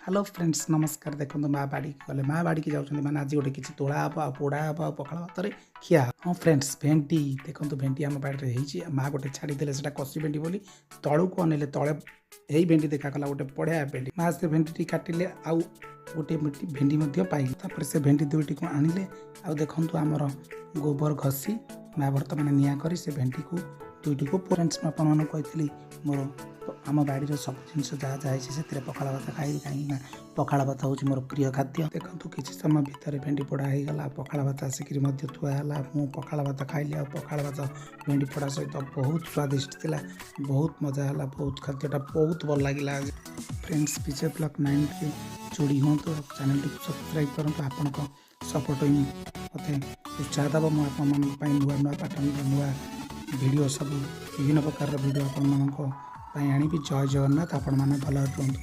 Hello friends, ନମସ୍କାର। ଦେଖନ୍ତୁ, ମା ବାଡ଼ିକି ଗଲେ। ମା ବାଡ଼ିକି ଯାଉଛନ୍ତି ମାନେ ଆଜି ଗୋଟେ କିଛି ତୋଳା ହେବ ଆଉ ପୋଡ଼ା ହେବ ଆଉ ପଖାଳ ଭାତରେ ଖିଆ ହେବ। ହଁ ଫ୍ରେଣ୍ଡସ୍, ଭେଣ୍ଡି ଦେଖନ୍ତୁ, ଭେଣ୍ଡି ଆମ ବାଡ଼ିରେ ହେଇଛି। ମା ଗୋଟେ ଛାଡ଼ିଦେଲେ, ସେଇଟା କଷି ଭେଣ୍ଡି ବୋଲି। ତଳକୁ ଅନେଇଲେ, ତଳେ ଏଇ ଭେଣ୍ଡି ଦେଖାଗଲା, ଗୋଟେ ବଢ଼ିଆ ଭେଣ୍ଡି। ମା ସେ ଭେଣ୍ଡିଟି କାଟିଲେ ଆଉ ଗୋଟିଏ ଭେଣ୍ଡି ମଧ୍ୟ ପାଇଲେ। ତାପରେ ସେ ଭେଣ୍ଡି ଦୁଇଟିକୁ ଆଣିଲେ। ଆଉ ଦେଖନ୍ତୁ, ଆମର ଗୋବର ଘଷି ମା ବର୍ତ୍ତମାନ ନିଆଁ କରି ସେ ଭେଣ୍ଡିକୁ ଦୁଇଟିକୁ। ଫ୍ରେଣ୍ଡସ୍, ମୁଁ ଆପଣମାନଙ୍କୁ କହିଥିଲି, ମୋର ଆମ ବାଡ଼ିର ସବୁ ଜିନିଷ ଯାହା ଯାହା ହେଇଛି, ସେଥିରେ ପଖାଳ ଭାତ ଖାଇବି, କାହିଁକି ନା ପଖାଳ ଭାତ ହେଉଛି ମୋର ପ୍ରିୟ ଖାଦ୍ୟ। ଦେଖନ୍ତୁ, କିଛି ସମୟ ଭିତରେ ଭେଣ୍ଡି ପୋଡ଼ା ହେଇଗଲା, ପଖାଳ ଭାତ ଆସିକିରି ମଧ୍ୟ ଥୁଆ ହେଲା। ମୁଁ ପଖାଳ ଭାତ ଖାଇଲି ଆଉ ପଖାଳ ଭାତ ଭେଣ୍ଡି ପୋଡ଼ା ସହିତ ବହୁତ ସ୍ୱାଦିଷ୍ଟ ଥିଲା। ବହୁତ ମଜା ହେଲା, ବହୁତ ଖାଦ୍ୟଟା ବହୁତ ଭଲ ଲାଗିଲା। ଫ୍ରେଣ୍ଡସ୍, ବିଜୟ ବ୍ଲଗ୍ 9ରେ ଯୋଡ଼ି ହୁଅନ୍ତୁ, ଚ୍ୟାନେଲଟିକୁ ସବସ୍କ୍ରାଇବ୍ କରନ୍ତୁ। ଆପଣଙ୍କ ସପୋର୍ଟ ହିଁ ମୋତେ ଉତ୍ସାହ ଦେବ। ମୁଁ ଆପଣମାନଙ୍କ ପାଇଁ ନୂଆ ନୂଆ ପାଟର୍ନର ନୂଆ ଭିଡ଼ିଓ ସବୁ, ବିଭିନ୍ନ ପ୍ରକାରର ଭିଡ଼ିଓ ଆପଣମାନଙ୍କ ପାଇଁ ଆଣିବି। ଜୟ ଜଗନ୍ନାଥ, ଆପଣମାନେ ଭଲରେ ରୁହନ୍ତୁ।